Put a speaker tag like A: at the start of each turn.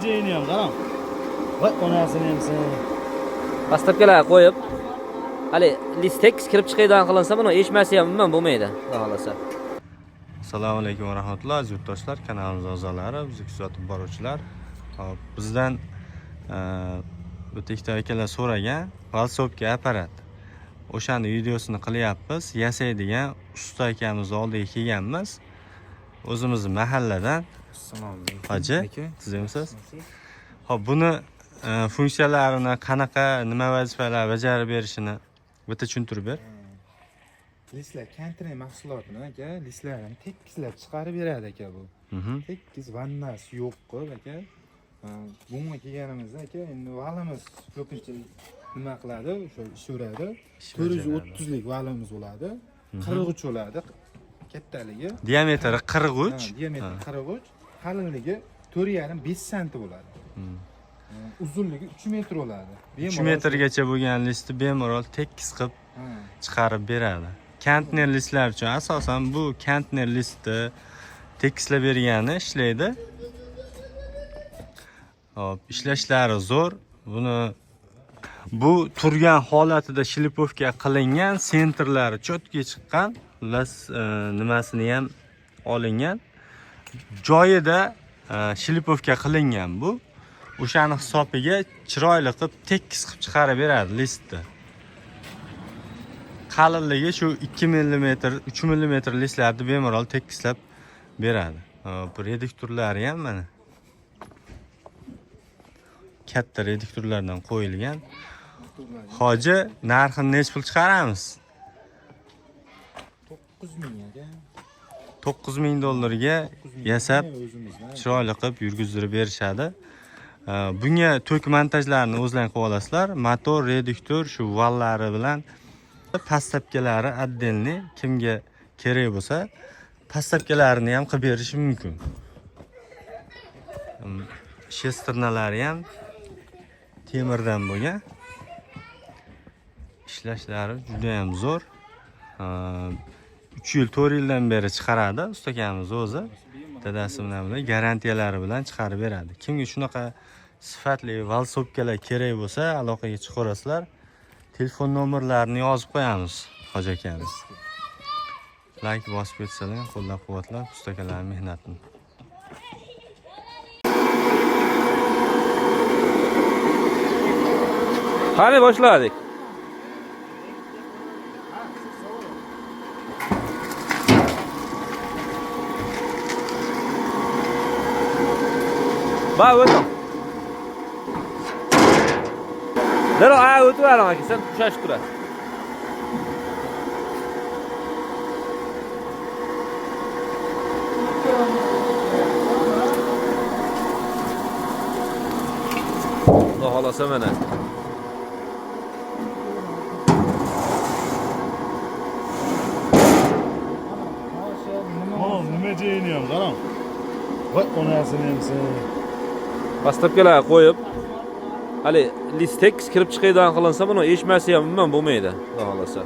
A: Iniyorum qarang. Voy onasini emsin.
B: Поставкаlar qo'yib, hali list tekis kirib chiqadigan qilinsa, buni eshmasi ham umuman bo'lmaydi, xudo xohlasa.
C: Assalomu alaykum va rahmatulloh, aziz yurtdoshlar, kanalimiz a'zolari, bizni kuzatib boruvchilar. Hop, bizdan bitta ikkita akalar so'ragan valsopka apparat. O'shani videosini qilyapmiz. Yasaydigan usta akamizni oldiga kelganmiz. O'zimizni mahalladan.
D: Assalomu alaykum.
C: Hoji,
D: Aka.
C: tuzukmisiz? Hop, buni funksiyalarini, qanaqa, nima vazifalar bajarib berishini bitta tushuntirib ber.
D: Listlar kontener mahsulotini aka, listlarni tekkislab chiqarib beradi aka bu. Tekkiz vannasi yo'q qilib aka. Bunga kelganimizda aka, endi valimiz ko'pincha nima qiladi, o'sha ishuradi.
C: Ish bajaradi.
D: 430 lik valimiz bo'ladi. 43 bo'ladi kattaligi.
C: Diametri 43.
D: Ha, diametri 43, qalinligi 4,5 5 santi bo'ladi. Uzunligi 3 metr bo'ladi.
C: 3 metrgacha bo'lgan listni bemalol tekis qilib
D: Ha.
C: chiqarib beradi. Kantner listlar uchun asosan bu kantner listni tekislab bergani ishlaydi. Hop, ishlashlari zo'r. Buni bu turgan holatida shlipovka qilingan, sentrlari cho'tga chiqqan, xullas nimasini ham olingan. Joyida shlipovka qilingan bu. O'shani hisobiga chiroyli qilib tekis qilib chiqarib beradi listni. Qalinligi shu 2 millimetr, 3 millimetr listlarni bemalol tekislab beradi. Hop, reduktorlari ham mana katta reduktorlardan qo'yilgan. Hoji, narxini necha pul chiqaramiz?
D: 9000 aka.
C: 9000 dollarga
D: 9000
C: yasab
D: o'zimizdan.
C: chiroyli qilib yurgizdirib berishadi. Bunga tok montajlarini o'zlaring qilib olasizlar. Motor, reduktor shu vallari bilan pastapkalari отдельный kimga kerak bo'lsa, pastapkalarini ham qilib berishi mumkin. Shesternalari ham temirdan bo'lgan. Ishlashlari juda ham zo'r. 3 yil, 4 yildan beri chiqaradi ustakamiz o'zi. Dadasi bilan bilan garantiyalari bilan chiqarib beradi. Kimga shunaqa sifatli valsopkalar kerak bo'lsa, aloqaga chiqaverasizlar. Telefon nomerlarini yozib qo'yamiz hoji akamiz. Like bosib ketsalar, qo'llab-quvvatlab ustakalarning mehnatini.
B: Qani boshladik. Ba o'ting. Darrov a o'tib oling aka, sen ushlashib turasiz. Xudo xohlasa mana.
A: Mana nima iniyorum qarang. Voy onasini emsin.
B: Поставкаlar qo'yib, hali list tekis kirib chiqadigan qilinsa, buni eshmasi ham umuman bo'lmaydi, xudo xohlasa.